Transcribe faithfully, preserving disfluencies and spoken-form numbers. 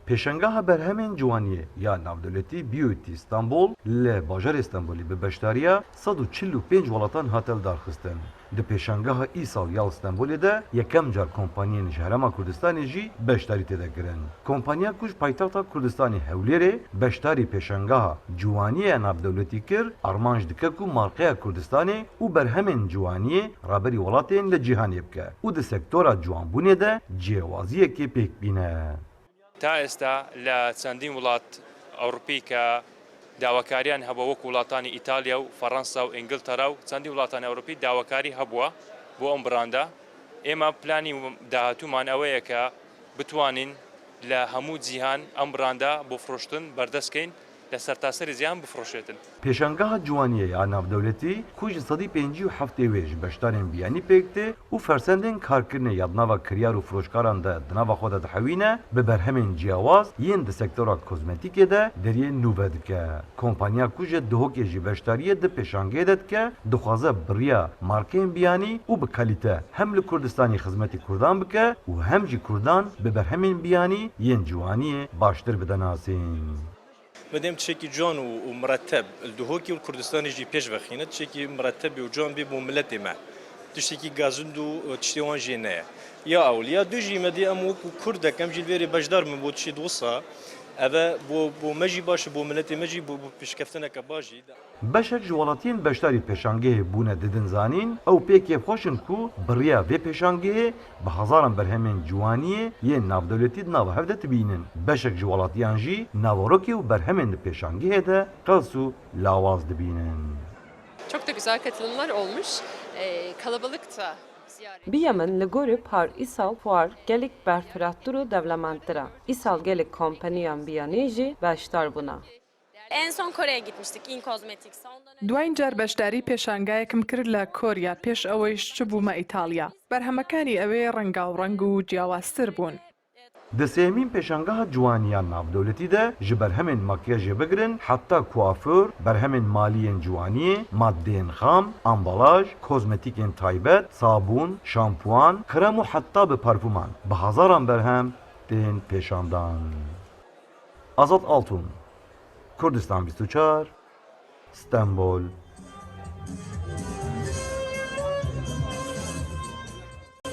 Pêşangeha Berhemên Ciwaniyê ya Navdewletî Beauty Istanbul li bajarê Stenbolê bi beşdariya sed û çil û pênc welatan hate lidarxistin. Di pêşangeha îsal ya li Stenbolê de yekem car kompaniyên ji Herêma Kurdistanê jî beşdarî tê de kirin. Kompaniya ku ji paytexta Kurdistanê Hewlêrê beşdarî pêşangeha ciwaniyê ya navdewletî kir, armanc dike ku marqeya Kurdistanê û berhemên ciwaniyê raberî welatên li cîhanê bike û di sektora ciwanbûnê de cihêwaziyekê pêk bîne. تا ئێستا لە چەندین وڵات ئەوروپی کە داواکاریان هەبووە، وەکو وڵاتانی ئیتالیا و فەڕەنسا و ئینگلتەرا و چەندین وڵاتانی ئەوروپی داواکاری هەبووە بۆ ئەم بڕاندە. ئێمە پلانی داهاتوومان ئەوەیە کە بتوانین لە هەموو جیهان ئەم بڕاندە بۆ فرۆشتن بەردەست کەین، لە سەرتاسەری جیهان بفرۆشێتن. Pêşangeha Ciwaniyê ya Navdewletî ku ji sedî pêncî û heftê wê ji beşdarên biyanî pêk tê û fersendên karkirinê ya di nava kiryar û firoşkaran de di nava xwe de dihewîne, bi berhemên ciyawaz yên di sektora kozmetîkê de deriyên nû vedike. Kompaniya ku ji Duhokê jî beşdariyê di pêşangeyê de dike, dixwaze bi riya markeyên biyanî û bi kalîte hem li Kurdistanê xizmetê Kurdan bike û hem jî Kurdan bi berhemên biyanî yên ciwaniyê baştir bide nasîn. Medem tiştekî ciwan û, û mireteb li Duhokê û Kurdistanê jî pêş vexîne, tiştekî mireteb û ciwan bê bo miletê me. Tiştekî gazind û, û tiştê wan jê neye. Ya ewil. Ya du jî me dê em wekû Kurdek em jî li vêrê beşdar bin bo tiştê di wisa. Ev e bo, bo me jî baş e, bo miletê me jî, bo, bo pêşkeftineke baş jî. Beşek ji welatiyên beşdarî pêşangehê bûne didin zanîn, ew pê kêfxweş in ku bi riya vê pêşangehê bi hezaran berhemên ciwaniyê yên navdewletî di nava hev de dibînin. Beşek ji welatiyan jî naverokê û berhemên di pêşangehê de qels û lawaz dibînin. Çok da güzel katılımlar olmuş. Ee, kalabalık da ziyaret. Biya min li gorî par îsal fuar gelek berfirattir û dewlemendtir e. Îsal gelek kompaniyan biyanî jî beşdar bûne. En son Kore'ye gitmiştik, In Cosmetics. Ondan önce Duayîn car beşdarî pêşangayekim kir li Korya, pêş ewê ji çi bûme Îtalya. Berhemekanî ewê rengaw reng û ciyawaztir bûn. Di sêyemîn pêşangeha ciwanî ya navdewletî de ji berhemên makyajê bigirin heta kuaför, berhemên malî yên ciwaniyê, madeyên xam, ambalaj, kozmetîkên taybet, sabûn, şampuan, krem û heta bi parfûman bi hezaran berhem tên pêşandan. Azad Altun, Kurdistan bîst û çar, Stenbol.